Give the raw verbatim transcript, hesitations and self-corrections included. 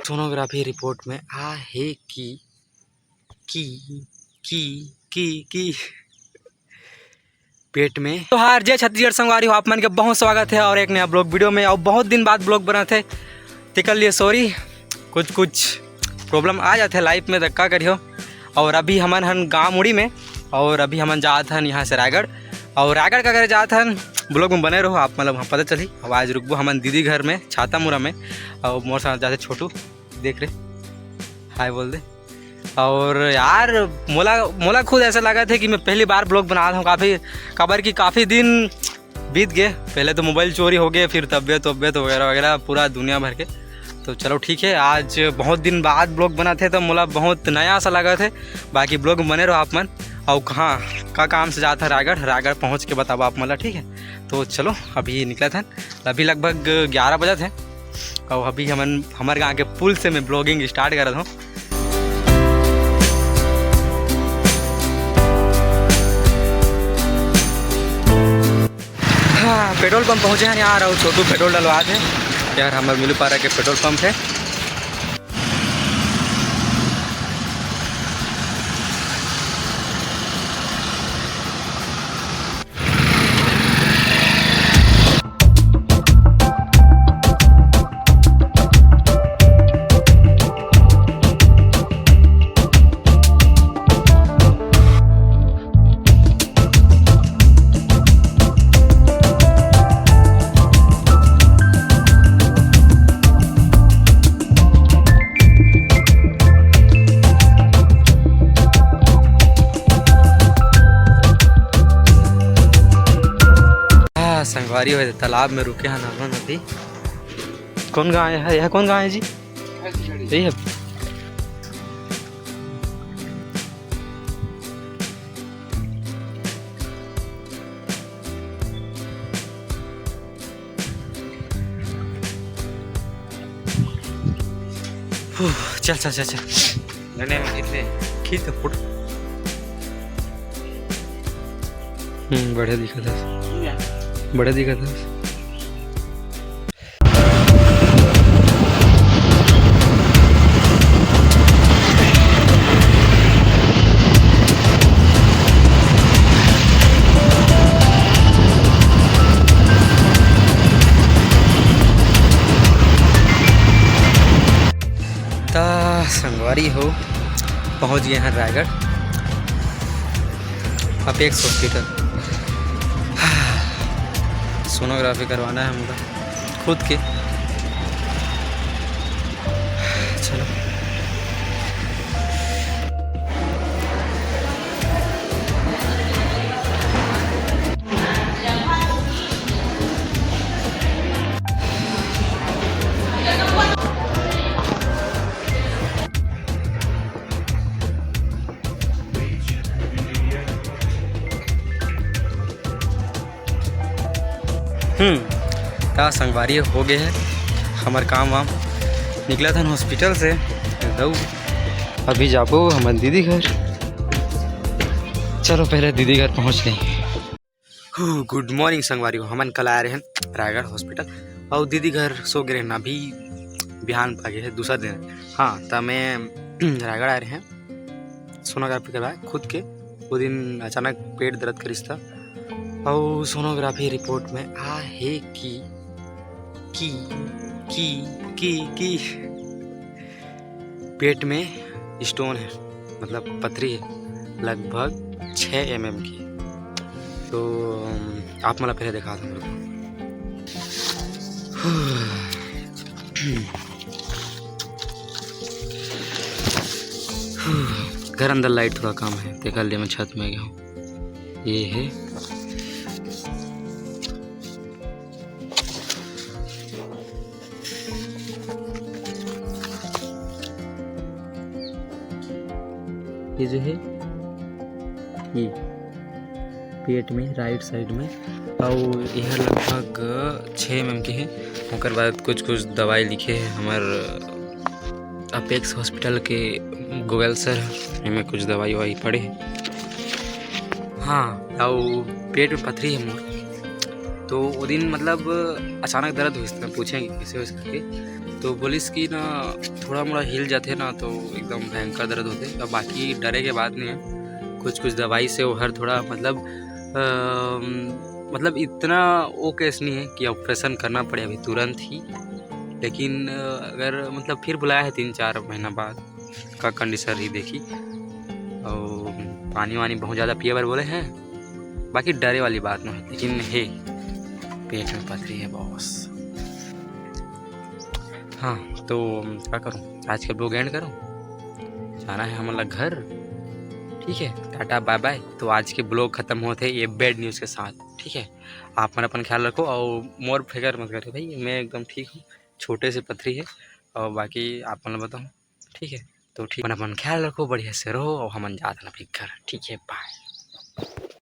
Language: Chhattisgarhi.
सोनोग्राफी रिपोर्ट में आ हे कि कि कि कि कि पेट में। तो हार जय छत्तीसगढ़ संगवारी हो, आप मन के बहुत स्वागत है और एक नया ब्लॉग वीडियो में। और बहुत दिन बाद ब्लॉग बनात हे, तेकर लिए सॉरी, कुछ कुछ प्रॉब्लम आ जाथे लाइफ में, त का करियो। और अभी हमन हन गाँव मुड़ी में, और अभी हमन जात हन यहाँ से रायगढ़, और रायगढ़ का करे जात हन, ब्लॉग में बने रहो, आप मतलब वहाँ पता चली। अब आज रुकबो हमन दीदी घर में, छाता मुरा में, और मोर साथ जाते छोटू, देख रे, हाय बोल दे। और यार, मोला मोला खुद ऐसा लगा था कि मैं पहली बार ब्लॉग बना रहा हूँ काफ़ी, काबर कि काफ़ी दिन बीत गए। पहले तो मोबाइल चोरी हो गए, फिर तबियत तबियत वगैरह वगैरह, पूरा दुनिया भर के। तो चलो ठीक है, आज बहुत दिन बाद ब्लॉग बनात हे, तो मोला बहुत नया सा लगत हे। बाकी ब्लॉग में बने रहो आप मन। और कहाँ का काम से जात हे रायगढ़, रायगढ़ पहुँच के बताबो आप मोला, ठीक है। तो चलो, अभी निकलत हन, अभी लगभग ग्यारह बजत हे। और अभी हमन हमर गाँव के पुल से मैं ब्लॉगिंग स्टार्ट करत हूँ। हाँ, पेट्रोल पंप पहुँचे हैं यार, और छोटू पेट्रोल डलवा दे यार। हमर मिलूपारा के पेट्रोल पंप है। हाँ, संगवारी हो, तालाब में रुके हन हमन अभी। कौन गाँव है? यह कौन गाँव है जी? यही है। हूँ, चल, चल, चल, चल। नहीं, नहीं, मैं खींच ले। खींच ले, फोटो। हम्म, बढ़िया दिखत हे। बढ़िया दिखत हे। त संगवारी हो, पहुंच गए हैं रायगढ़, अपेक्स हॉस्पिटल। सोनोग्राफी करवाना है हमको खुद के। चलो। हम्म, का संगवारी हो गए है हमर काम वाम। निकला था हॉस्पिटल से, दऊ। अभी जाबो हमर दीदी घर। चलो पहले दीदी घर पहुँच लें। हू, गुड मॉर्निंग संगवारी हो, हमन कल आए रहे रायगढ़ हॉस्पिटल और दीदी घर सो गए रहे ना, अभी बिहान पागे है, दूसरा दिन। हाँ, त मैं रायगढ़ आए रहे सोनोग्राफी करवाए खुद के। वो दिन अचानक पेट दर्द करिस था और सोनोग्राफी रिपोर्ट में आ हे कि कि कि कि कि पेट में स्टोन है, मतलब पथरी है, लगभग छः एम एम की। तो आप मला पहले दिखा दो मेरे को। घर अंदर लाइट थोड़ा कम है, तेकर लिए मैं छत में गया हूँ। ये है, ये जो है, ये पेट में राइट साइड में, और यह लगभग छः एम एम के है। ओकर बाद कुछ कुछ दवाई लिखे है हमर अपेक्स हॉस्पिटल के गोयल सर, एमे कुछ दवाई ववाई पड़े है। हाँ, और पेट में पथरी है मोर, तो वो दिन मतलब अचानक दर्द होइस, मैं पूछें कि कैसे होइस करके, तो बोलिस कि ना थोड़ा मोड़ा हिल जाते ना तो एकदम भयंकर दर्द होते, और बाकी डरे के बात नहीं है। कुछ कुछ दवाई से वो हर थोड़ा मतलब अम, मतलब इतना वो केस नहीं है कि ऑपरेशन करना पड़े अभी तुरंत ही, लेकिन अ, अगर मतलब फिर बुलाया है तीन चार महीना बाद का कंडीशन रही देखी, और पानी वानी बहुत ज़्यादा पिए बर बोले हैं, बाकी डरे वाली बात नहीं है, लेकिन हे पेट में पथरी है बॉस। हाँ, तो का करूँ, आज का ब्लॉग एंड करूँ, जाना है हमन ला घर। ठीक है, टाटा बाय बाय। तो आज के ब्लॉग खत्म होते ये बैड न्यूज़ के साथ। ठीक है, आप मन अपन ख्याल रखो और मोर फिकर मत करो भाई, मैं एकदम ठीक हूँ, छोटे से पथरी है और बाकी आप मन बताओ। ठीक है, तो ठीक, अपन अपन ख्याल रखो, बढ़िया से रहो और हमन जात हन अपने घर। ठीक है, बाय।